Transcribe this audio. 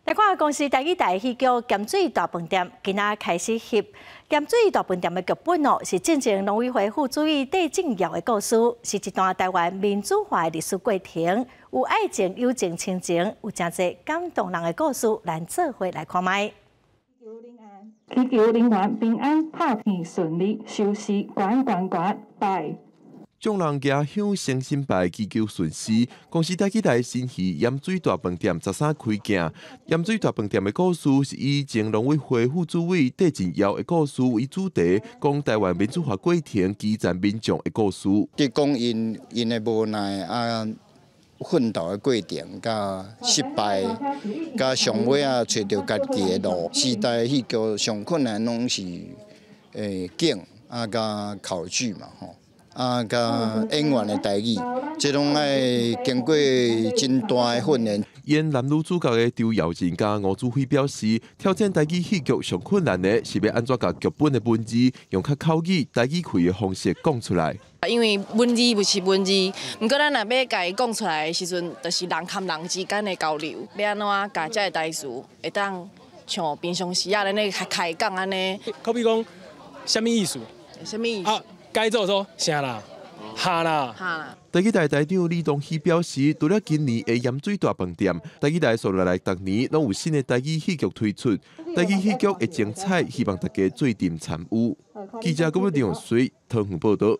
來看公視台語台戲劇《鹹水大飯店》，今仔開始翕。鹹水大飯店的劇本哦，是進前農委會副主委戴進堯的故事，是一段台灣民主化的歷史過程，有愛情、友情、親情，有誠濟感動人的故事，咱做伙來看覓。祈求人員平安、拍片順利、收視懸懸懸，拜。眾人舉香誠心拜，祈求順遂。公視台語台新戲《鹽水大飯店》13開鏡。鹽水大飯店的故事是以前農委會副主委戴進堯的故事為主題，講台灣民主化過程基層民眾的故事。佇講𪜶𪜶的無奈啊，奮鬥的過程，佮失敗，佮上尾仔揣著家己的路。時代戲劇上困難攏是景啊，佮考據嘛吼。啊，佮演員的台語，這攏愛經過真大的訓練。演男女主角的張耀仁佮吳祖輝表示，挑戰台語戲劇上困難的是欲按怎共劇本的文字用較口語、台語氣的方式講出來。因為文字毋是文字，毋過咱若欲共伊講出來的時陣，就是人佮人之間的交流，欲按怎共這个台詞會當像平常時仔咱咧開講按呢。好比講，啥物意思？啥物意思？該做說啥啦，哈啦。哈啦。台語台台長李東熙表示，除了今年的鹽水大飯店，台語台紲落來逐年攏有新的台語戲劇推出，台語戲劇會精彩，希望大家做陣參與。記者郭文亮水桃園報道。